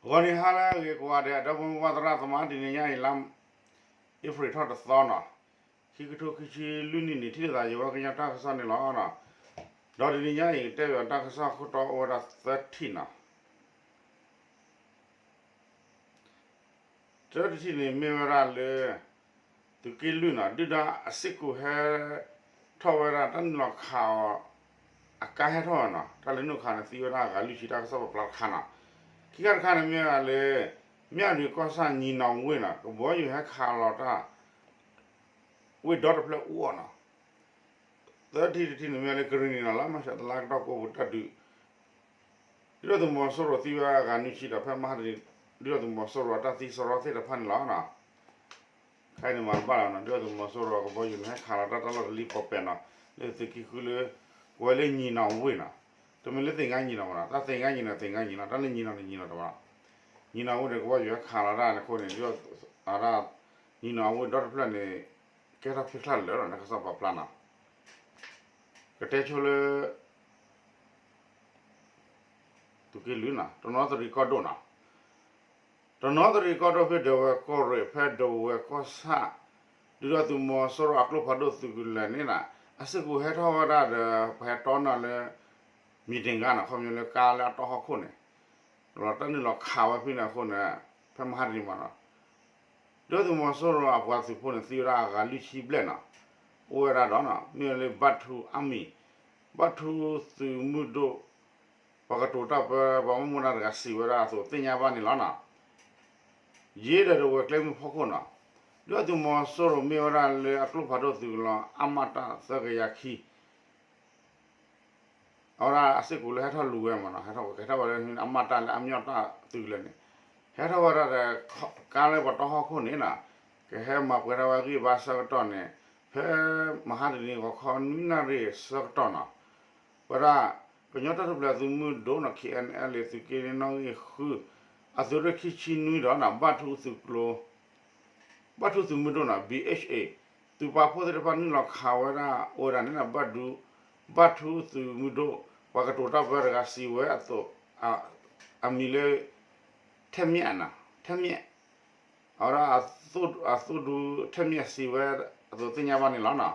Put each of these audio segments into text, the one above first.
ဂီၤနံၤဟါလၢအဂ့ၤကိးဂၤဒဲး ဒီပုၢ်ဝဲၢ်သရၣ်သမါ တနံၤညါအံၤ လါအ့ဖြ့ၣ်ထီၣ်တသီနီၤ, ခံကထိခံဆံလွံၢ်နံၣ်န့ၣ် ထံၣ်လိာ်သးယဝဲကညီတၢ်ကစီၣ်န့ၣ်လီၤ. ဒီးတနံၤညါအံၤ ကတဲဘၣ်တၢ်ကစီၣ်ခိၣ်တီအိၣ်ဝဲဒၣ်သၢထံၣ်နီၤ. သၢထံၣ်န့ၣ်မ့ၢ်ဝဲဒၣ်လၢ သုးက့လွံၢ်နီၤ ဒုၣ်ဒါအစ့ၢ်ကီးဟဲထီၣ်ဝဲဒၣ် တၢ်နုာ်လီၤခးအီၤ အကါဟဲထီၣ်ဝဲနီၤ, တၢ်လဲၤနုာ်ခးန့ၣ် သံဝဲဒၣ်အဂၤလွံၢ်ဆံ တၢ်ကစီၣ်ပာ်ဖျါတခါနီၤ. ခံခါတခါန့ၣ်မ့ၢ်ဝဲဒၣ်လၢ မၠၣ်ဒွံၣ်ကီၢ်ဆၣ် ညီနောင်ဝ့ၢ်နီၤ ကဘီယူၤဟဲခးလီၤတၢ် ဝ့ၢ်ဒီတဖျၢၣ်အူအီၣ်နီၤ. သၢထံၣ်တထံၣ်န့ၣ်မ့ၢ်လၢကရံၣ်နံၤနီၤ လါမၢ်ၡးတလါကတီၢ်ကိးပူၤတၢ်ဒုး ဒုၣ်ဒါသုးမီၤစိရိၤသံဝဲဒၣ်အဂၤနွံဆံဒီး ဖဲမဟါတနံၤ ဒုၣ်ဒါသုးမီၤစိရိၤအတၢ်သံစရီသ့ၣ်တဖၣ်န့ၣ်လီၤ. ခဲအံၤန့ၣ်မၤတဘၣ်လီၤနီၤ, ဒုၣ်ဒါသုးမီၤစိရိၤကဘီယူၤန့ၣ် ဟဲခးလီၤတၢ်တၢ်လီၢ်တလံၤပီၤပဲာ်နီၤ, လၢသုးက့ဃုလၢ ကဝဲၤလၢညီနောင်ဝ့ၢ်နီၤ, တမ့ၢ်လၢသ့ၣ်ငါညီနောင်နီၤ, တၢ်သ့ၣ်ငါညီနီၤ သ့ၣ်ငါညီနီၤ, တၢ်လၢညီနောင်န့ၣ် ညီနောင်တဘၣ်, ညီနောင်ဝ့ၢ်န့ၣ် ကဘီယူၤဟဲခးလီၤတၢ်န့ၣ်အဃိန့ၣ် ဒ် ညီနောင်ဝ့ၢ်ဒီတဖျၢၣ်န့ၣ် ကဲထီၣ်ဖဲချၢၣ်လၢာ်လီၤ တၢ်ကစီၣ်ပာ်ဖျါနီၤ. ကတဲဆိလၢ သုးက့လွံၢ်နီၤ တနီသရံၣ်ကီၢ်ဒိၣ်နီၤ, တနီသရံၣ်ကီၢ်ဒိၣ်ဖဲဒဝဲၢ်ကီၢ်ရ့ၣ် ဖဲဒဝဲၢ်ကီၢ်ဆၣ်, ဒုၣ်ဒါသုးမီၤစိရိၤအကျိဖးဒိၣ်သုးကလၢၤန့ၣ်နီၤ အစ့ၢ်ကီးဟဲထီၣ်ဝဲဒၣ်ဒီး ပှၤဟဲတီနီၤလၢ မံၤတ့ၢ်ကါနီၤ ခီပညီလၢကါလၢအတီဟီၣ်ခိၣ်န့ၣ် ဒီးတၢ်နုာ်လီၤခးဝဲဖဲန့ၣ်အဃိန့ၣ် ဖဲမဟါတနံၤမးနီၤ ဒုၣ်ဒါသုးမီၤစိရိၤအပှၤသုးဖိန့ၣ် သံဝဲဒၣ်အဂၤလွံၢ်ဆံဘျဲၣ်နီၤ, အိၣ်ဝဲဒၣ်ဒီးနီၤ မ့ၢ်ဝဲလၢ ဘၣ်ထူအမံၤ, ဘၣ်ထူသုးမုၢ်ဒိၣ်, ပှၤကတိၤတၢ်ပၢ ပှၤမုၢ်မုၢ်နၤတဂၤစံးဝဲဒၣ်အသိးသ့ၣ်ညါဘၣ်န့ၣ်လီၤနီၤ. ယ့ၣ်ဒီးဒဝဲၢ်ကျဲမုၢ်ဖီခိၣ်နီၤ, ဒုၣ်ဒါသုးမီၤစိရိၤမ့ၢ်ဝဲဒၣ်လၢအကျိဖးဒိၣ်သုးကလၢၤ အမတ သၢကယၤခံ အဝဲဒၣ်အစ့ၢ်ကီးလၢဟဲထီၣ်လူၤဝဲမးနီၤ, ဟဲထီၣ်ကဲထီၣ်ဝဲလၢ အမတလၢအမၠီၣ်တၢ်သုးကလၢၤန့ၣ်, ဟဲထီၣ်ဝဲဒၣ်ဒီး ကါလၢပှၤတီဟီၣ်ခိၣ်န့ၣ်နီၤ, ကဟဲမၤပှဲၤထီၣ်ဝဲဂံၢ်ဘါဆၢကတီၢ်န့ၣ်, ဖဲမဟါတနံၤဂီၤခီနွံနၣ်ရံၣ်ဆၢကတီၢ်နီၤ, ဝဲဒၣ် ကညီတၢ်ထူၣ်ဖျဲးသုးမုၢ်ဒိၣ်နီၤ ခ့ၣ်အဲၣ်အဲၣ်လ့ၣ် သုးက့နီၣ်ဂံၢ်ဃု အသုးရ့ၣ်ခံဆံနွံဒီးနီၤ ဘၣ်ထူသုးကျိ ဘၣ်ထူသုးမုၢ်ဒိၣ်နီၤ ဘံၣ်အ့ၣ်ၡ်အ့ၣ် သုးပာ်ဖှိၣ်သ့ၣ်တဖၣ်နုာ်လီၤခးဝဲဒၣ်အိၣ်ဝဲဒၣ်န့ၣ်နီၤ ဘၣ်ဒူ ဘၣ်ထူသုးမုၢ်ဒိၣ် ပှၤကတိၤတၢ်ပၢတဂၤစံးဝဲအသိး အမံၤလၢ ထဲမၠဲၣ်နီၤ ထဲမၠဲၣ် အဝဲဒၣ် အသုးဒူထဲမၠဲၣ်စံးဝဲအသိးသ့ၣ်ညါဘၣ်န့ၣ်လီၤနီၤ.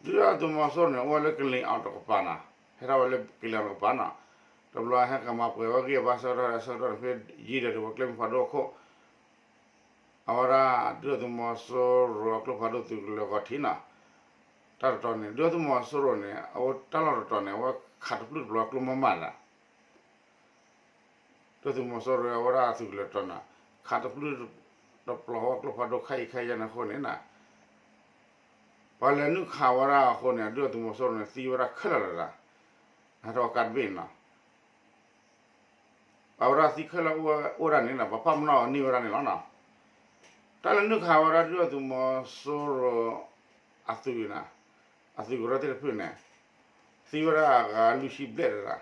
ဒုၣ်ဒါသုးမီၤစိရိၤန့ၣ် အိၣ်ဝဲလၢကလံၤအီၤတကပၤနီၤ, ဟဲထီၣ်ဝဲလၢကလံၤအီၤတကပၤနီၤ, တဘျီဟဲကမၤပှဲၤဝဲဂံၢ်ဘါဆၢကတီၢ် ဆၢကတီၢ်န့ၣ် ဖဲယံာ်ဒီးဒဝဲၢ်ကျဲမုၢ်ဖးဒိၣ်အခိၣ် အဝဲဒၣ် ဒုၣ်ဒါသုးမီၤစိရိၤအကျိဖးဒိၣ်သုးကလၢၤဂီၤထံးနီၤ, တၢ်တတီၤန့ၣ် ဒုၣ်ဒါသုးမီၤစိရိၤန့ၣ် အဝဲတၢ်လီၢ်တတီၤန့ၣ် အဝဲခးတပျုၢ်တပျီၤကျိမးမးလၢ ဒုၣ်ဒါသုးမီၤစိရိၤအဝဲဒၣ်သုးကလၢၤတတီၤနီၤ, ခးတပျုၢ်တပျီၤဝဲကျိဖးဒိၣ်ခဲအံၤခဲအံၤန့ၣ်အဃိန့ၣ်နီၤ, ပှၤလဲၤနုာ်ခးဝဲဒၣ်အဃိန့ၣ် ဒုၣ်ဒါသုးမီၤစိရိၤန့ၣ် သံဝဲဒၣ်ခဲလၢာ်လၢၤဒၣ်, ဟဲထီၣ်ကါတဘ့ၣ်နီၤ အဝဲဒၣ်သံခဲလၢာ်အိၣ်ဝဲဒၣ်န့ၣ်နီၤ ပှၤပာ်ပနီၣ်အီၤန့ၢ်ဝဲဒၣ်န့ၣ်လီၤနီၤ. တၢ်လဲၤနုာ်ခးဝဲဒၣ်ဒုၣ်ဒါသုးမီၤစိရိၤ အသုးနီၤ, အသုးကရၢသ့ၣ်တဖုန့ၣ် သံဝဲဒၣ်အဂၤလွံၢ်ဆံဘျဲၣ်တဂၤ,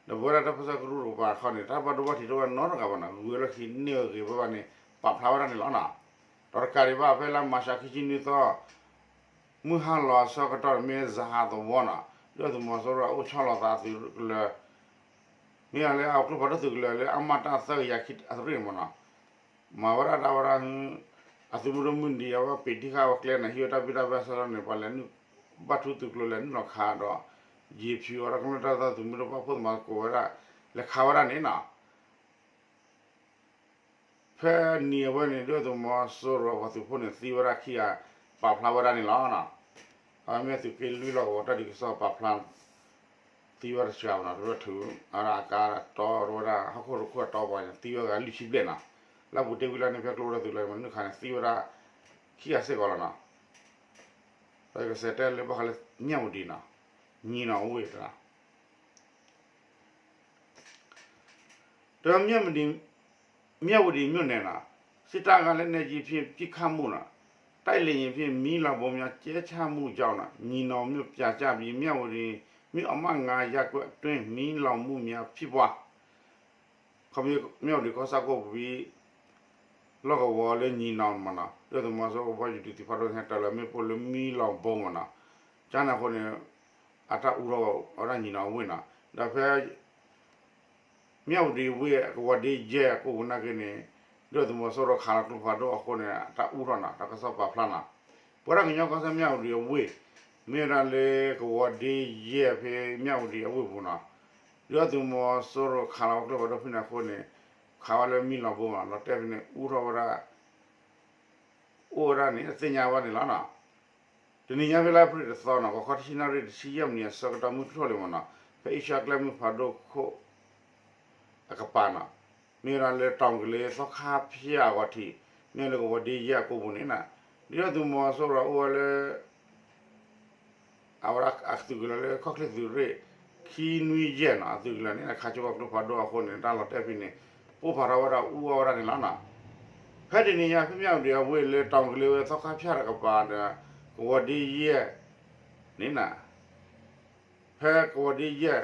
ဒီးပဝဲဒၣ်တၢ်ပၢဆှၢကရူၢ်တကပၤတခီန့ၣ် တၢ်ဘၣ်ဒိဘၣ်ထံးတအိၣ်နီတဂၤဘၣ်နီၤ, ဂုၤဝဲလီၢ်ခံန့ၢ်ဝဲဂ့ၤဝဲဘၣ်န့ၣ် ပာ်ဖျါဝဲဒၣ်န့ၣ်လီၤနီၤ. ဒီးတကးဒံးဘၣ်ဖဲလါမၢ်ၡးခံဆံနွံသီ မုၢ်ဟါလီၤအဆၢကတီၢ်န့ၣ်မ့ၢ်စၤဟးသဝီနီၤ, ဒုၣ်ဒါသုးမီၤစိရိၤအိၣ်ဆီလီၤသးအသုးကလၢၤ မ့ၢ်လၢအကျိဖးဒိၣ်သုးကလၢၤလၢအမတသၢကယၤခံအရ့ၣ်မးနီၤ, မၤဝဲဒၣ်ဒၣ်ဝဲဒၣ် အသုးမုၢ်ဒိၣ်မုၢ်နံၤအဝဲပ့ၤတံၢ်ဃာ်ဝဲကျဲန့ၣ် ဟံးဝဲတၢ်ဘံၣ်တၢ်ဘၢဆၢထီၣ်န့ၣ် ပှၤလဲၤနုာ် ဘၣ်ထူသုးကျိၤလဲၤနုာ်လီၤခးဒီး ယံာ်ဖၠူအီၤဒီးကမျၢၢ်တၢ်သီသုးမုၢ်ဒိၣ်ပာ်ဖှိၣ်သးမၤသကိးဝဲဒၣ် လဲၤခးဝဲဒၣ်န့ၣ်နီၤ. ဖဲနံၤအဝဲန့ၣ် ဒုၣ်ဒါသုးမီၤစိရိၤအပှၤသုးဖိန့ၣ် သံဝဲဒၣ်ခံဂၤ ပာ်ဖျါဝဲဒၣ်န့ၣ်လီၤ. အဝဲမ့ၢ်သုးက့လွံၢ်လီၢ်ကဝီၤတၢ်ဒုးကစီၣ်ပာ်ဖျါ သံဝဲဒၣ်တစှၤဘၣ်နီၤ, တရၢၢ်ထုး အဝဲဒၣ်အကါတီဝဲဒၣ် ဟီၣ်ခိၣ်တခိၣ်အတီပှၤန့ၣ် သံဝဲဂၤလွံၢ်ဆံဘျဲၣ်နီၤ. လၢအပူၤတ့ၢ်ဝံၤလၢန့ၣ် ဖဲကျိဝဲဒၣ်သုးလၢမနုၤခါန့ၣ် သံဝဲဒၣ်ခံဂၤစ့ၢ်ကီးလီၤနီၤ. ဒီးကစဲးတဲလၢဘၣ်ဃးလၢ မၠၣ်ဝတံၤနီၤ, ညီနောင်ဝ့ၢ်တဂၤ တမ့ၢ် မြဝတီမြို့နယ်နော် စစ်တပ်က လက်နက်ကြီးဖြင့် ပစ်ခတ်မှုနော် တိုက်လေယာဉ်ဖြင့် မီးလောင်ဗုံးများ ကြဲချမှုကြောင့်နော် ညီနောင်မြို့ ပြာကျပြီး မြဝတီမြို့အမှတ်ငါးရပ်ကွက်အတွင်း မီးလောင်မှုများဖြစ်ပွား ခီမ့ၢ် မြဝတီကီၢ်ဆၣ်ကိၣ်ဘီ လီၢ်ကဝီၤလၢညီနောင်မ့ၢ်နီၤ ဒုၣ်ဒါသုးမီၤစိရိၤကဘီယူၤဒုးသ့ၣ်ဖးဒိၣ်န့ၣ် တၢ်လၢမ့ၣ်ပိၢ်လၢမီးလောင်ဗုံးမ့ၢ်နီၤ ကန့ၣ်အဃိန့ၣ် အတၢ်အူထီၣ်ဝဲဒၣ်ညီနောင်ဝ့ၢ်နီၤ ဒီးဖဲ မၠၣ်ဝတံၤဝ့ၢ် ကဝီၤဒ့ယဲၢ်အကိာ်ပူၤနာ်က့န့ၣ် ဒုၣ်ဒါသုးမီၤစိရိၤခးလီၤကျိဖးဒိၣ်အဃိန့ၣ် တၢ်အူထီၣ်နီၤ တၢ်ကစီၣ်ပာ်ဖျါနီၤ. ပဝဲဒၣ်ကညီကီၢ်စဲၣ်မၠၣ်ဝတံၤအဝ့ၢ် မ့ၢ်ဝဲဒၣ်လၢကဝီၤဒ့ယဲၢ်ဖဲမၠၣ်ဝတံၤအဝ့ၢ်ပူၤနီၤ ဒုၣ်ဒါသုးမီၤစိရိၤခးလီၤကျိဖးဒိၣ်ဖဲန့ၣ်အဃိန့ၣ် ခးဝဲလၢမံလီၤဘိမး လီၤတဲာ်ဖဲန့ၣ် အူထီၣ်ဝဲဒၣ် အိၣ်ဝဲဒၣ်န့ၣ် သ့ၣ်ညါဘၣ်န့ၣ်လီၤနီၤ. တနံၤညါဖဲလါအ့ဖြ့ၣ်တသီနီၤ ဂီၤခီတဆံနၣ်ရံၣ်တဆံယဲၢ်မံးနံးအဆၢကတီၢ်မုၢ်ထီၣ်လံမးနီၤ ဖဲအ့ရှါကျဲမုၢ်ဖးဒိၣ်ခိၣ် အကပၤနီၤ မ့ၢ်ဝဲဒၣ်လၢတီၤကလ့သီခါဖၠၣ်အဂီၤထံး မ့ၢ်လၢကဝီၤဒ့ယဲၢ်အကိာ်ပူၤန့ၣ်နီၤ ဒုၣ်ဒါသုးမီၤစိရိၤအိၣ်ဝဲလၢ အဝဲဒၣ်အသုးကလၢၤလၢခီၣ်ချ့သုးရ့ၣ် ခံနွံယဲၢ်နီၤ အသုးကလၢၤန့ၣ် ခးဆိဝဲကျိဖးဒိၣ်အဃိန့ၣ် တၢ်လီၤတဲာ်ဖဲန့ၣ် ပိၢ်ဖးထီၣ်ဝဲဒၣ်အူအီၣ်ဝဲဒၣ်န့ၣ်လီၤနီၤ. ဖဲတနံၤညါဖဲမၠၣ်ဝတံၤအဝ့ၢ်လၢတီၤကလ့ဝဲသီခါဖၠၣ်တကပၤဒီး ကဝီၤဒ့ယဲၢ်န့ၣ်နီၤ ဖဲကဝီၤဒ့ယဲၢ်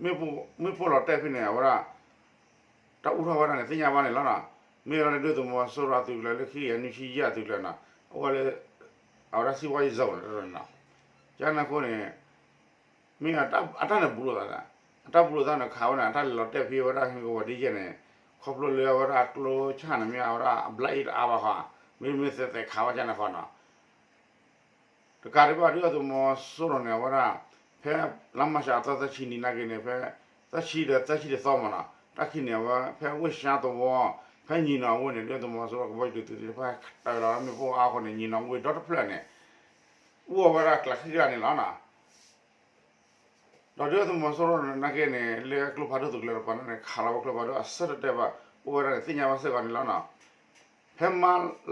မ့ၣ်ပိၢ်လီၤတဲာ်ဖဲန့ၣ် အဝဲဒၣ် တၢ်အူထီၣ်ဝဲဒၣ်န့ၣ် သ့ၣ်ညါဘၣ်န့ၣ်လီၤနီၤ. မ့ၢ်ဝဲဒၣ်လၢဒုၣ်ဒါသုးမီၤစိရိၤအသုးကလၢၤလၢခံကယၤနွံဆံယဲၢ်အသုးကလၢၤနီၤ အဝဲလၢ အဝဲဒၣ်စံးဝါယံၤစၢၤန့ၣ်နီၤ ကန့ၣ်အဃိန့ၣ် မ့ၢ်အတၢ်န့ၣ်ဘူးလိာ်သး အတၢ်ဘူးလိာ်သးန့ၣ် ခးဝဲန့ၣ် အတၢ်လဲၤလီၤတဲာ်ဖဲဝဲဒၣ်ဟံၣ်ကဝီၤဒ့ယဲၢ်န့ၣ် ခီဖျိလၢအဝဲဒၣ်အကျိဆၣ်န့ၣ် မ့ၢ်အဝဲဒၣ်အဘျါအ့ၣ်တအါဘၣ်ဃီ မ့မ့ၢ်သဲးသဲးခးဝဲကန့ၣ်ဃီနီၤ တကးဒံးဘၣ်ဒုၣ်ဒါသုးမီၤစိရိၤန့ၣ် အဝဲဒၣ် ဖဲလါမၢ်ၡးအသီသၢဆံနံၤနာ်က့န့ၣ် ဖဲ သၢဆံဒီးသၢဆံတသီမးနီၤ တၢ်ခံန့ၣ် အဝဲဖဲဝ့ၢ်ၡါသဝီ ဖဲညီၣ်နီၤအဝ့ၢ်န့ၣ် ဒုၣ်ဒါသုးမီၤစိရိၤကဘီယူၤဒုးသုးသ့ၣ်တဖၣ် တၢ်လီၤမ့ၣ်ပိၢ်အါအဃိန့ၣ် ညီၣ်နီၤအဝ့ၢ်ဒီတဖျၢၣ်န့ၣ် အိၣ်ဝဲဒၣ်ကျးဃံလၢ်န့ၣ်လီၤနီၤ. ဒီးဒုၣ်ဒါသုးမီၤစိရိၤနာ်က့န့ၣ် လၢကျိဖးဒိၣ်သုးကလၢၤတကပၤန့ၣ် ခးလီၤဝဲကျိဖးဒိၣ်အဆၢတတဲာ်ဘၣ် အိၣ်ဝဲဒၣ်န့ၣ် သ့ၣ်ညါဘၣ်စ့ၢ်ကီးန့ၣ်လီၤနီၤ. ဖဲ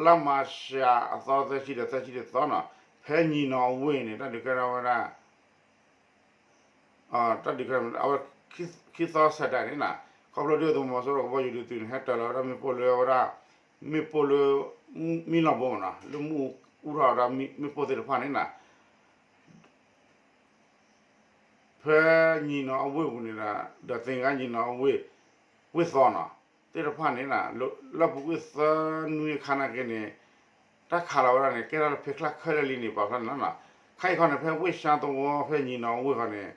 လါမၢ်ၡးအသီသၢဆံဒီးသၢဆံတသီနီၤ ဖဲညီၣ်နီၤအဝ့ၢ်န့ၣ် တၢ်ဒုးကဲထီၣ်ဝဲဒၣ် တၢ်ဒုးကဲထီၣ် အဝဲ ခံသီဆဲးဒၣ်န့ၣ်နီၤ ခီဖျိဒုၣ်ဒါသုးမီၤစိရိၤကဘီယူၤဒုးသုးန့ၣ် ဟဲတၢၤလီၤဝဲဒၣ်မ့ၣ်ပိၢ်လၢအဝဲဒၣ် မ့ၣ်ပိၢ်လၢ မံလီၤဘိမးနီၤ လၢမ့ၣ်အူထီၣ်ဝဲဒၣ်မ့ၣ်ပိၢ်သ့ၣ်တဖၣ်န့ၣ်နီၤ ဖဲညီၣ်နီၤအဝ့ၢ်ပူၤန့ၣ်ဒီး ဒီးသ့ၣ်ဂါညီၣ်နီၤအဝ့ၢ် ဝ့ၢ်သီနီၤ သ့ၣ်တဖၣ်န့ၣ်နီၤ လၢပူၤကွံာ်သၢနွံအခါနာ်က့န့ၣ် တၢ်ခးလီၤဝဲဒၣ်န့ၣ် ကဲထီၣ်လၢဖဲချၢခဲလၢာ်လံန့ၣ် ပာ်ဖျါန့ၣ်လီၤနီၤ. ခဲအံၤခီန့ၣ် ဖဲဝ့ၢ်ၡါသဝီ ဖဲညီၣ်နီၤအဝ့ၢ်ခီန့ၣ် ဟံၣ်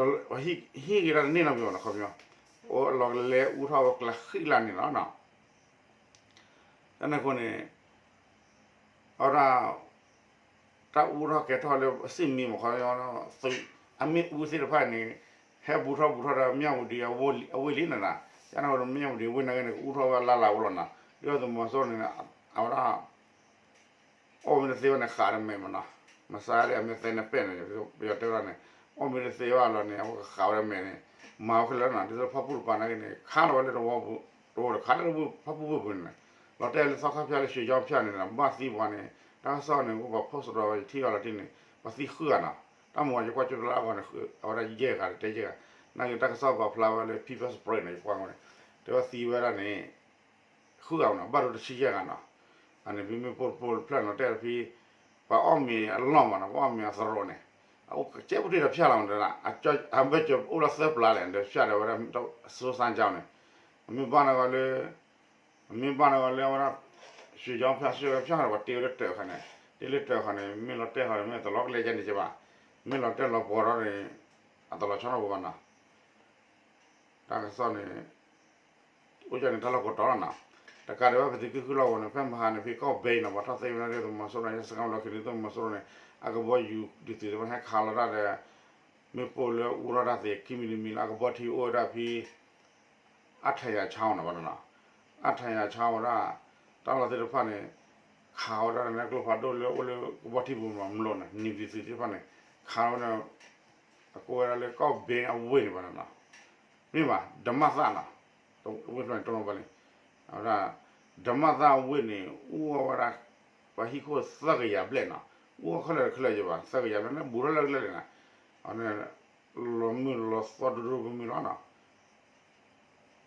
ဂ့ၤတၢ်တန့ၢ်နီတမံၤဘၣ်နီၤ ခီပညီ အိၣ်လီၤကလဲအူထီၣ်ဝဲကျးဃံလၢ်န့ၣ်လီၤနီၤ. တၢ်န့ၣ်အဃိန့ၣ် အဝဲဒၣ် တၢ်အူထီၣ်ကဲထီၣ်လၢစ့ၣ်မံၤမ့ၢ်ခီ သုးအမ့ၣ်အူသ့ၣ်တဖၣ်န့ၣ် ဟဲဘူးထီၣ်ဘူးထီၣ်ဒီးမၠၣ်ဝတံၤအဝ့ၢ်လံန့ၣ်နီၤ. တၢ်န့ၣ်အဃိန့ၣ် မၠၣ်ဝတံၤအဝ့ၢ်နာ်က့န့ၣ် ကအူထီၣ်ဝဲလၢ်လၢ်အိၣ်လီၤနီၤ. ဒုၣ်ဒါသုးမီၤစိရိၤန့ၣ် အဝဲဒၣ် အီၣ်မ့ၢ်တသ့ဘၣ်န့ၣ် ဃးဒီးမဲာ်မးနီၤ. မဆါဒ်အမ့ၢ်သဲနပဲၣ်န့ၣ် ပယီၤတဲဝဲဒၣ်န့ၣ် အီၣ်မ့ၢ်တသ့ဘၣ်လီၤန့ၣ် အဝဲကဃးဝဲဒၣ်မဲာ်န့ၣ် မၤဝဲခဲလၢာ်နီၤ. ဒ်သိးဖၣ်ပူၣ်တပၤနာ်က့န့ၣ် ခးလီၤဝဲလၢသဝီပူၤ တဝီဒီးခးလၢဖၣ်ပူၣ်ဝ့ၢ်ပူၤန့ၣ် လီၤတဲာ်လၢသီခါဖၠၣ်လၢရွှ့ၤကၠီဖၠၣ်န့ၣ် ဘၣ်သံပှၤန့ၣ် တၢ်ကစီၣ်န့ၣ် အိၣ်ပှၤ post ဒီးယထံၣ်အီၤလီၤတံၢ်န့ၣ် ပှၤသံဃုဂၤနီၤ. တၢ်မၤယကွၢ်ကၠိတလါအဂီၢ်န့ၣ် အဝဲဒၣ်ယဲၢ်ဂၤတတဲယဲၢ်ဂၤ နာ်က့တၢ်ကစီၣ်ပာ်ဖျါဝဲလၢ People's Spring န့ၣ် ယကွၢ်န့ၣ် တဲဝဲသံဝဲဒၣ်န့ၣ် ဃုဂၤမးနီၤ ဘၣ်ဒိတဆံယဲၢ်ဂၤနီၤ. အန့ၣ်ဖဲမ့ၣ်ပိၢ်တဖျၢၣ်နီၤ တဲဖဲ ပှၤအီၣ်မ့ၤအလီၢ်မးနီၤ ပှၤအီၣ်မ့ၤအသရိာ်န့ၣ် အအိၣ်ကဲပူၤတ့ၢ်ဒီးဖၠၣ်လီၤမးနီၤ အဘၢၣ်စၢၤအိၣ်လၢသၢပျၢ်လဲၣ် ဒီးဖၠၣ်ဒီးဝဲဒၣ် စိစၢ်ကၠီန့ၣ် အမ့ၢ်ဘၣ်နဂီၢ်လၢ အမ့ၢ်ဘၣ်နဂီၢ်လၢအဝဲဒၣ် ရွှ့ၤကၠီဖၠၣ် ရွှ့ၤကၠီဖၠၣ်ဒီးပှၤတ့ဝဲလၢတၢးခါန့ၣ် တ့လၢတၢးခါန့ၣ် မ့ၢ်လီၤတဲာ်ဃီန့ၣ် မ့ၢ်တလီၤကလဲကဲန့ၣ်ကဲဘၣ် မ့ၢ်လီၤတဲာ်လီၤပှီၤထီၣ်န့ၣ် အတလီၤဆီထီၣ်ပှၤဘၣ်နီၤ. တၢ်ကစီၣ်န့ၣ် အိၣ်ကၢန့ၣ် တၢ်လီၢ်ကိးတီၤလီၤနီၤ. တကးဒံးဘၣ် ပသုးက့ဃုလီၢ်ကဝီၤန့ၣ် ဖဲမဟါန့ၣ် ဖဲကီၢ်ဘဲအံၤနီၤ ပှၤထီၣ်သ့ဝဲဒၣ်ဒုၣ်ဒါသုးမီၤစိရိၤန့ၣ် စကဲမလီၤခံန့ၣ် ဒုၣ်ဒါသုးမီၤစိရိၤန့ၣ် အကဘီယူၤဒုးသုးသ့ၣ်တဖၣ်န့ၣ် ဟဲခးလီၤတၢ်ဒီး မ့ၣ်ပိၢ်လၢအူထီၣ်တၢ်သ့ၣ်ခံမံၤတမံၤလၢအကဘီထံအိၣ်ဝဲဒၣ်ဖဲ အထၢၣ်ယၤဆါအီၤနီၤဘၣ်နီၤ. အထၢၣ်ယၤဆါဝဲဒၣ် တၢ်လီၢ်သ့ၣ်တဖၣ်န့ၣ် ခးဝဲဒၣ်လၢကျိဖးဒိၣ်လၢအိၣ်လၢကဘီထံပူၤမးမလိာ်န့ၣ် နံၤဒုးသုးသ့ၣ်တဖၣ်န့ၣ် ခးဝဲဒၣ် အကိးဝဲဒၣ်လၢကီၢ်ဘဲအဝ့ၢ်န့ၣ်ဘၣ်နီၤ. မ့ၢ်ဘၣ် ဓမ္မသနီၤ ဝ့ၢ်ဖျၢၣ်န့ၣ် တနီၤဘၣ်လံ အဝဲဒၣ် ဓမ္မသအဝ့ၢ်န့ၣ် အိၣ်ဝဲဒၣ် ပှၤဟံၣ်ခိၣ်သၢကယၤဘျဲၣ်နီၤ အိၣ်ခဲလၢာ်တခဲလၢာ်ယဘၣ် သၢကယၤဘျဲၣ်န့ၣ် ဘူးထီၣ်လၢကလဲာ်န့ၣ်နီၤ အဝဲန့ၣ် လီၤမုၢ်လီၤသီဒိၣ်ဒိၣ်မုၢ်မုၢ်လီၤနီၤ.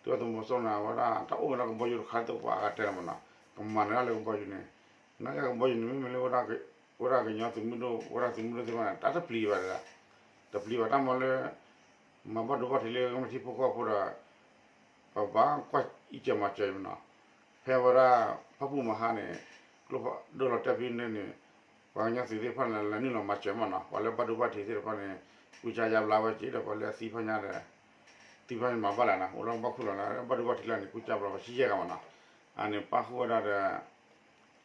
ဒုၣ်ဒါသုးမီၤစိရိၤန့ၣ် အဝဲဒၣ်တၢ်အိၣ်ဝဲဒၣ်ကဘီယူၤတခါလၢသပှၢ်အဂၤတဲလီၤမးနီၤ ကမၤန့ၢ်ဒၣ်လၢကဘီယူၤန့ၣ် နာ်က့ကဘီယူၤန့ၣ် မ့မ့ၢ်လၢ ဝဲဒၣ်ကညီသုးမုၢ်ဒိၣ် ဝဲဒၣ်သုးမုၢ်ဒိၣ်သ့ၣ်တဖၣ်န့ၣ် တၢ်တပျံၤဘၣ်ဒၣ် တပျံၤဘၣ်တၢ်မၤလၢ မၤဘၣ်ဒိဘၣ်ထံးလၢကမျၢၢ်ထံဖိကီၢ်ဖိဒီး ပဘၣ်ကွၢ်အံၣ်စၢၤမၤစၢၤအံၤမးနီၤ. ဖဲဝဲဒၣ် ဖၣ်ပူၣ်မဟါန့ၣ် ကျိဖးဒိၣ်လီၤတဲာ်ဖဲန့ၣ်န့ၣ် ပှၤကညီသုးသ့ၣ်တဖၣ်န့ၣ် လဲၤနုာ်လီၤမၤစၢၤမးနီၤ ပှၤလၢဘၣ်ဒိဘၣ်ထံးသ့ၣ်တဖၣ်န့ၣ် ကွံာ်ကၢယါဘျါဝဲက့ၤဒီး ပှၤလၢအသံဖီညါဒီး သံဖဲန့ၣ်မၤဘၣ်လၢနီၤ အိၣ်လၢဘၣ်ခူၣ်လီၤလၢ ဘၣ်ဒိဘၣ်ထံးလၢန့ၣ် ကူစၢ်ပျီပှၤဆံယဲၢ်ဂၤမးနီၤ, အန့ၣ်ပၣ်ဃုာ်ဝဲဒၣ်ဒီး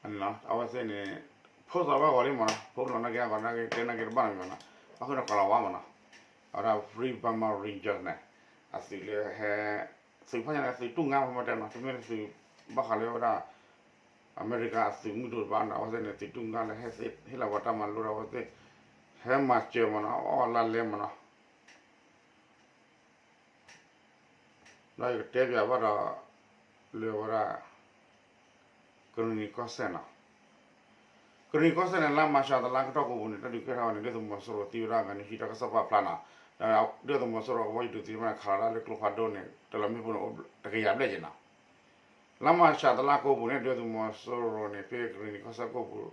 အန့ၣ်နီၤ အဝဲသ့ၣ်န့ၣ် ဖိသီဘၣ်ဂီၤလံမးနီၤ ဖိလီၤနာ်က့အဂီၤနာ်က့ တဲနာ်က့တဘၣ်နီတမံၤမးနီၤ, ပၣ်ဃုာ်ဒီးကီၤလၤဝါမးနီၤ, အဝဲဒၣ် Free Burma Rangers န့ၣ် အသုးလၢဟဲ သုးဖၣ်ညါန့ၣ် သုးတူၢ်ငါမးတဲနီၤ တမ့ၢ်လၢသုးဘၣ်ဃးလၢဝဲဒၣ် အမဲရကၤအသုးမုၢ်ဒိၣ်တဖၣ်နီၤ အဝဲသ့ၣ်န့ၣ် သုးတူၢ်ငါလၢဟဲသ့ၣ်ဟ့ၣ်လီၤပှၤတၢ်မၤလိဒီးအဝဲသ့ၣ် ဟဲမၤစၢၤမးနီၤ အီၣ်လါလဲမးနီၤ ဒီးယကတဲပၠးဘၣ်ဒီး လၢဝဲဒၣ် ကရံၣ်နံၤကီၢ်စဲၣ်နီၤ, ကရံၣ်နံၤကီၢ်စဲၣ်န့ၣ် လါမၤရှးတလါကတီၢ်ကိးပူၤန့ၣ် တၢ်ဒုးကဲထီၣ်ဝဲန့ၣ် ဒုၣ်ဒါသုးမီၤစိရိၤသံဝဲဒၣ်ဂၤနွံဆံ တၢ်ကစီၣ်ပာ်ဖျါနီၤ, ဒီးဒုၣ်ဒါသုးမီၤစိရိၤကဘီယူၤဒုးသ့ၣ်တဖၣ်န့ၣ် ခးလီၤတၢ်လၢကျိဖးဒိၣ်န့ၣ် တလီၤမ့ၣ်ပိၢ်န့ၣ် အိၣ်တကယၤဘျဲၣ်က့နီၤ, လါမၤရှးတလါကိးပူၤန့ၣ် ဒုၣ်ဒါသုးမီၤစိရိၤန့ၣ် ဖဲကရံၣ်နံၤကီၢ်စဲၣ်ကိးပူၤ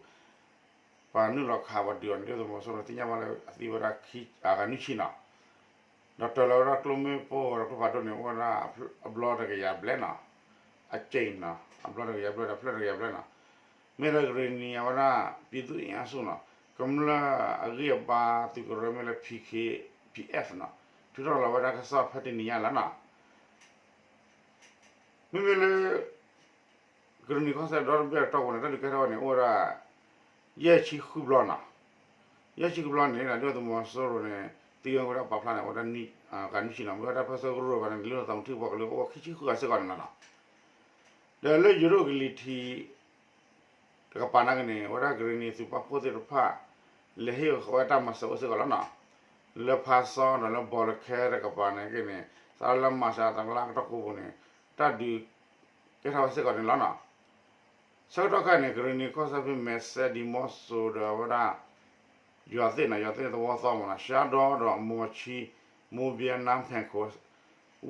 ပှၤနုာ်လီၤခးပှၤဒုးအီၤန့ၣ် ဒုၣ်ဒါသုးမီၤစိရိၤသ့ၣ်ညါဘၣ်လၢအသံဝဲဒၣ်ဂၤနွံဆံနီၤ, ဒီးတၢ်လၢဝဲဒၣ်ကျိမ့ၣ်ပိၢ်ဒီးကျိဖးဒိၣ်န့ၣ် အိၣ်ဝဲဒၣ်အဘျီတကယၤဘျဲၣ်နီၤ, အက့နီၤ အဘျီတကယၤဘျဲၣ်ဒီးဖျၢၣ်တကယၤဘျဲၣ်နီၤ, မ့ၢ်လၢကရံၣ်နံၤအဝဲဒၣ် ပြည်သူ့အင်အားစုနီၤ ကမျၢၢ်အဂံၢ်အဘါသုးကရၢမ့ၢ်လၢ P K P F နီၤ ထုးထီၣ်လီၤဝဲဒၣ်ကစီၣ်ဖဲတနံၤညါလီၤနီၤ, မ့မ့ၢ်လၢ ကရံၣ်နံၤကီၢ်စဲၣ်ဒီတဘ့ၣ်အတီၢ်ပူၤန့ၣ် တၢ်ဒုးကဲထီၣ်ဝဲန့ၣ် အိၣ်ဝဲဒၣ် ယဲၢ်ဆံဃုဘျီနီၤ, ယဲၢ်ဆံဃုဘျီန့ၣ် ဒုၣ်ဒါသုးမီၤစိရိၤန့ၣ် သံဝဲဒၣ်ပာ်ဖျါန့ၣ် အိၣ်ဝဲဒၣ်ဂၤနွံဆံနီၤ, မ့ၢ်ဝဲဒၣ်တၢ်ပၢဆှၢကရူၢ်ဘၣ်န့ၣ် လံာ်လီၤသးမူထံကပီၤကလၢအိၣ်ဝဲခံဆံဃုဂၤစ့ၢ်ကီးန့ၣ်လီၤနီၤ, ဒီးလၢယိၤဒိၣ်ကလံၤထံး တကပၤနာ်က့န့ၣ် အဝဲဒၣ်ကရံၣ်နံၤသုးပာ်ဖှိၣ်သ့ၣ်တဖၣ် လဲၤဟ့ၣ်ဝဲတၢ်မၤစၢၤအိၣ်စ့ၢ်ကီးလီၤနီၤ, လၢဖါစီဒီးလၢဘီလၢခဲတကပၤနာ်က့န့ၣ် စးထီၣ်လၢမၤရှးတလါကတီၢ်ကိးပူၤန့ၣ် တၢ်ဒုးကဲထီၣ်ဝဲစ့ၢ်ကီးန့ၣ်လီၤနီၤ, ဆၢကတီၢ်ခဲအံၤန့ၣ် ကရံၣ်နံၤကီၢ်စဲၣ်ဖဲမဲာ်စဲ ဒံၤမီစိၤဒီးအဝဲဒၣ် ယွၤသ့ၣ်နီၤ ယွၤသ့ၣ်သဝီသီမးနီၤ ရှါဒီဒီးမိၤဆံ မိဘဲနါ ဖဲခိၣ်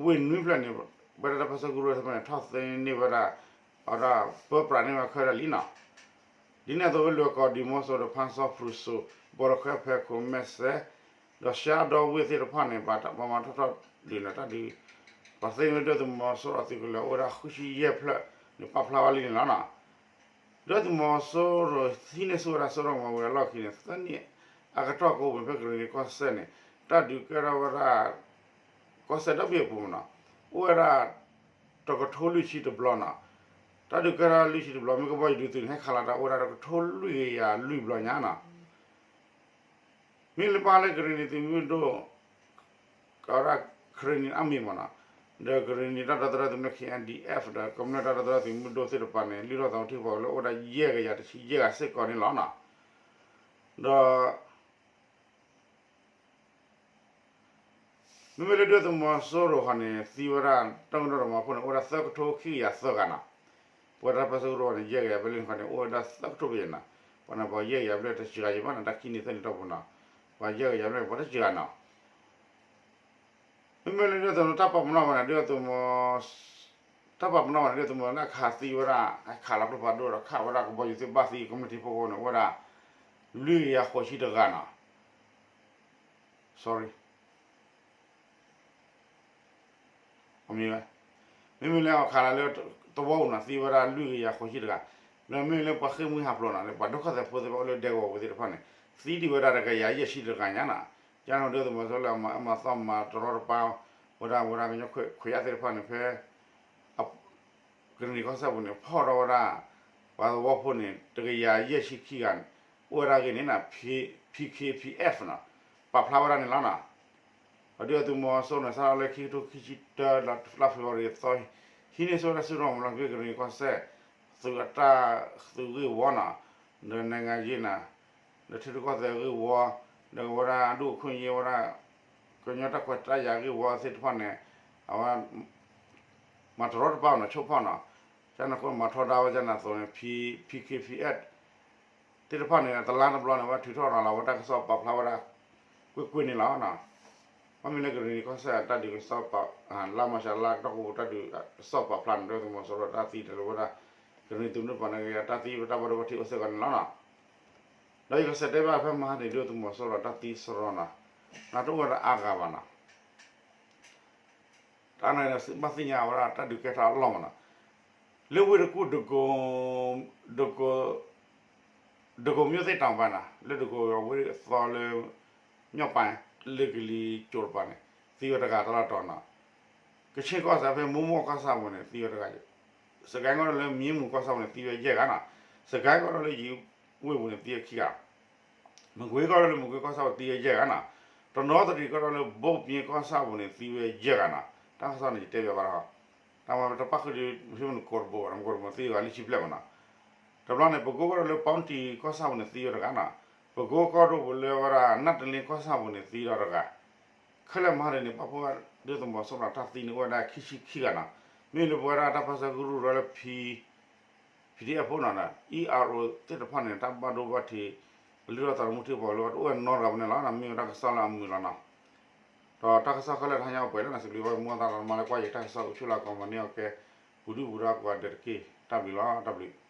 ဝ့ၢ်နွံဖျၢၣ်န့ၣ် ဝဲဒၣ်တၢ်ပၢဆှၢကရူၢ်သ့ၣ်တဖၣ်န့ၣ် ထီၣ်သ့န့ၢ်ဝဲဒၣ် အဝဲဒၣ်ပၢပြးန့ၢ်ဝဲခဲလၢာ်လံနီၤ, ဒ်န့ၣ်အသိးဝဲလွဲၢ်ကီၢ် ဒံၤမီစိၤဒီးဖါစီ ဖရူစိၤ ဘီလၢခဲ ဖဲခိၣ် မဲာ်စဲ ဒီးရှါဒီဝ့ၢ်သ့ၣ်တဖၣ်န့ၣ် ပှၤမၤထီၣ်ထီၣ်ဒုးန့ၣ်တၢ်ဒုး ပှၤသ့န့ၢ်ဒုၣ်ဒါသုးမီၤစိရိၤအသုးကလၢၤအိၣ်ဝဲဒၣ်ဃုဆံယဲၢ်ဖျၢၣ်န့ၣ် ပာ်ဖျါဝဲလံန့ၣ်လီၤနီၤ, ဒုၣ်ဒါသုးမီၤစိရိၤဟံးန့ၢ်ဆူၣ်ဝဲဒၣ်စိရိၤမီၤဝံၤအလီၢ်ခံန့ၣ် သၢနံၣ်အကတီၢ်ကိးပူၤဖဲကရံၣ်နံၤကီၢ်စဲၣ်န့ၣ် တၢ်ဒုးကဲထီၣ်ဝဲဒၣ် ကီၢ်စဲၣ်ဒီဘ့ၣ်အပူၤမးနီၤ အိၣ်ဝဲဒၣ် တကထိလွံၢ်ဆံတဘျီနီၤ, တၢ်ဒုးကဲထီၣ်လွံၢ်ဆံတဘျီ မ့ၢ်ကဘီယူၤဒုးသုးန့ၣ် ဟဲခးလီၤတၢ်အိၣ်ဝဲဒၣ်တကထိလွံၢ်ကယၤလွံၢ်ဘျီညါနီၤ မ့ၢ်လၢပၢ်လၢကရံၣ်နံၤသုးမုၢ်ဒိၣ် ကဝဲဒၣ် Karenni Army မးနီၤ, ဒီးကရံၣ်နံၤတၢ်ဒီသဒၢသုးမုၢ်ဒိၣ် K N D F ဒီးကမျၢၢ်တၢ်ဒီသဒၢသုးမုၢ်ဒိၣ်သ့ၣ်တဖၣ်န့ၣ် လုၢ်ထီၣ်သးဝံၤထံကပီၤလၢအိၣ်ဝဲဒၣ်ယဲၢ်ကယၤတဆံယဲၢ်ဂၤစ့ၢ်ကီးန့ၣ်လီၤနီၤ, ဒီး မ့မ့ၢ်လၢဒုၣ်ဒါသုးမီၤစိရိၤဃီန့ၣ် သံဝဲဒၣ်တၢ်ကဒိၣ်တမီၤဖိန့ၣ် အိၣ်ဝဲဒၣ်သၢကထိခံကယၤသၢဂၤနီၤ, ပဝဲဒၣ်တၢ်ပၢဆှၢကရူၢ်န့ၣ် ယဲၢ်ကယၤဘျဲၣ်လံဃီန့ၣ် အိၣ်ဝဲဒၣ်သၢကထိဘျဲၣ်နီၤ, ပှၤန့ၣ်ပှၤယဲၢ်ကယၤဘျဲၣ်တစှၤယံၤဘၣ်နီၤ တၢ်ခံန့ၣ်သၢန့ၣ်တီၢ်ပူၤနီၤ, ပှၤယဲၢ်ကယၤဘျဲၣ်ပှၤတစှၤနီၤ မ့မ့ၢ်လၢဒုၣ်ဒါသုးမီၤတၢ်ပာ်ပနီၣ်ဝဲန့ၣ် ဒုၣ်ဒါသုးမီၤ တၢ်ပာ်ပနီၣ်ဝဲန့ၣ် ဒုၣ်ဒါသုးမီၤလၢအခးသံဝဲဒၣ် အခးလီၤကျိဖးဒိၣ်ဒီးခးဝဲဒၣ်ကဘီယူၤသ့ၣ်ဘၣ်သံကမျၢၢ်ထံဖိကီၢ်ဖိန့ၣ် အိၣ်ဝဲဒၣ် လွံၢ်ကယၤဃိးဆံတဂၤနီၤ sorry မ့မ့ၢ်လၢအခးလီၤလၢသဝီပူၤနီၤ သံဝဲဒၣ်လွံၢ်ကယၤဃိးဆံတဂၤ, ဒီးမ့မ့ၢ်လၢပှၤဃ့ၢ်မှံဟးဖျိးနီၤ ပှၤဒုက္ခသည်ဖိသ့ၣ်တဖၣ်အိၣ်လၢဒဲကဝီၤပူၤသ့ၣ်တဖၣ်န့ၣ် သံဒံးဝဲဒၣ်တကယၤယဲၢ်ဆံတဂၤညါနီၤ, ကန့ၣ်ဒုၣ်ဒါသုးမီၤစိရိၤလၢအမၤအၢမၤသီမၤတရီတပါ ဝဲဒၣ်ဝဲဒၣ်ကညီခွဲးယာ်သ့ၣ်တဖၣ်န့ၣ် ဖဲ ကရံၣ်နံၤကီၢ်စဲၣ်ပူၤန့ၣ် ဖီၣ်ထီၣ်ဝဲဒၣ် ပှၤသဝီဖိန့ၣ် တကယၤယဲၢ်ဆံခံဂၤန့ၣ် အိၣ်ဝဲဒၣ်အဂ့ၢ်န့ၣ်နီၤ P K P F နီၤ ပာ်ဖျါဝဲဒၣ်န့ၣ်လီၤနီၤ, ဒီးဒုၣ်ဒါသုးမီၤစိရိၤန့ၣ် စးထီၣ်လၢခံကထိခံဆံတၢ လါဖ့ၤဘြူၤအါရံၤသီ ဟံးန့ၢ်ဆူၣ်ဝဲဒၣ်စုဒီမၤလီၤကရံၣ်နံၤကီၢ်စဲၣ် သုးအတၢ်သုးဂ့ၢ်ဝီနီၤ, ဒီး နိုင်ငံရေး နီၤ ဒီးထံရူၢ်ကီၢ်သဲးဂ့ၢ်ဝီ, ဒီးဝဲဒၣ်အဒူၣ်အခွင့်အရေး ဝဲဒၣ် ကညီတၢ်ခွဲးတၢ်ယာ်ဂ့ၢ်ဝီသ့ၣ်တဖၣ်န့ၣ် အဝဲ မၤတရီတပါနီၤ ဆိကဖီၣ်နီၤ, ကန့ၣ်အဃိမၤထီဒါဝဲကန့ၣ်အသိးန့ၣ် P K P F သ့ၣ်တဖၣ်န့ၣ် တလါတဘျီန့ၣ် ဝဲထုးထီၣ်ရၤလီၤဝဲတၢ်ကစီၣ်ပာ်ဖျါဝဲဒၣ် ကွ့ၢ်ကွ့ၢ်န့ၣ်လီၤ. မ့မ့ၢ်လၢကရံၣ်နံၤကီၢ်စဲၣ် တၢ်ဒုးကစီၣ်ပာ် လါမၤရှးလါကတီၢ်ကိးပူၤ တၢ်ဒုးကစီၣ်ပာ်ဖျါန့ၣ် ဒုၣ်ဒါသုးမီၤစိရိၤတၢ်သံတလၢဝဲဒၣ် ကရံၣ်နံၤသုးမုၢ်ဒိၣ်ပှၤနာ်က့ တၢ်သံဝဲတၢ်ဘၣ်ဒိဘၣ်ထံးအိၣ်စ့ၢ်ကီးန့ၣ်လီၤ. ဒီးယကစံးတဲဘၣ်ဖဲမဟါန့ၣ် ဒုၣ်ဒါသုးမီၤစိရိၤတၢ်သံစရီနီၤ နတအိၣ်ဝဲဒၣ်အါဂၤဘၣ်နီၤ တၢ်န့ၣ်ဒီးသုဘၣ်သ့ၣ်ညါဝဲဒၣ်တၢ်ဒုးကဲထီၣ်အလီၢ်မးနီၤ, လၢဝ့ၢ်တကူၣ် ဒကိ ဒကိ မြို့သစ်တောင်ပိုင်းနီၤ လၢဒကိအဝ့ၢ်အသီလၢ မြောက်ပိုင်း လၢကလံၤကၠိတပၤန့ၣ် သံဝဲတဂၤတၢ်လီၢ်တီၤနီၤ, ကဆ့ၣ်ကီၢ်စဲၣ်ဖဲမိၢ်မိၢ်ကီၢ်ဆၣ်ပူၤန့ၣ် သံဝဲတဂၤ, စကဲကီၢ်ဒိၣ်လၢမံမူၤကီၢ်ဆၣ်ပူၤန့ၣ် သံဝဲယဲၢ်ဂၤနီၤ, စကဲကီၢ်ဒိၣ်လၢယံၤဝ့ၢ်ပူၤန့ၣ် သံဝဲခံဂၤ, မကွ့ၤကီၢ်ဒိၣ်လၢမကွ့ၤကီၢ်ဆၣ်ပူၤသံဝဲယဲၢ်ဂၤနီၤ, တနီသရံၣ်ကီၢ်ဒိၣ်လၢဘိၣ်ပၠ့ကီၢ်ဆၣ်ပူၤန့ၣ် သံဝဲယဲၢ်ဂၤနီၤ, တၢ်ကစီၣ်န့ၣ် ယတဲဘၣ်ဘၣ်လီၤ, တၢ်မၤတပၣ်ဃုာ်ဒီး ဖဲမနကိးတဘိနီၤ, မကိးတဘိသံဂၤလၢဆံဘျဲၣ်မနီၤ, တဘျီန့ၣ် ပကိကီၢ်ဒိၣ်လၢပီၣ်တံၣ်ကီၢ်ဆၣ်ပူၤန့ၣ် သံဝဲတဂၤနီၤ, ပကိကီၢ်ဒိၣ်ပူၤလၢဝဲဒၣ် နၢ်တလ့ကီၢ်ဆၣ်ပူၤန့ၣ် သံဒီးတဂၤ ခဲလၢာ်မၤဒ်န့ၣ် ပာ်ဖှိၣ်ဒ်သိးမီၤစိရိၤတၢ်သံန့ၣ် အိၣ်ဝဲဒၣ်ခံဆံခံဂၤနီၤ, မ့ၢ်လၢပဝဲဒၣ်တၢ်ပၢဆှၢကရူၢ်ဒီးလၢ P, PDF ဖိနီၤ, အံၤ အါရိး သ့ၣ်တဖၣ်န့ၣ် တၢ်ဘၣ်ဒိဘၣ်ထံး ပလုၢ်ထီၣ်သးသမူထံကပၤလၢအတအိၣ်နီတဂၤဘၣ်န့ၣ်လီၤ, မ့ၢ်ဝဲတၢ်ကစီၣ်လၢအမုာ်လီၤနီၤ, ဒီးတၢ်ကစီၣ်ခဲလၢာ်တဟါညါအိၣ်ပှဲၤလၢန့ၣ် စံးဘျုးဘၣ်မိၢ်သးဒီးမါလၢကွၢ်ယတၢ်ကစီၣ်အိၣ်ဆူၣ်လၢအကီၢ်မၤန့ၢ်အီၤကဲ ပူၤဒုၣ်ပူၤဒါကိးဂၤဒဲးတက့ၢ်, တၢ်ဘျုးလီၤ, တၢ်ဘျုး.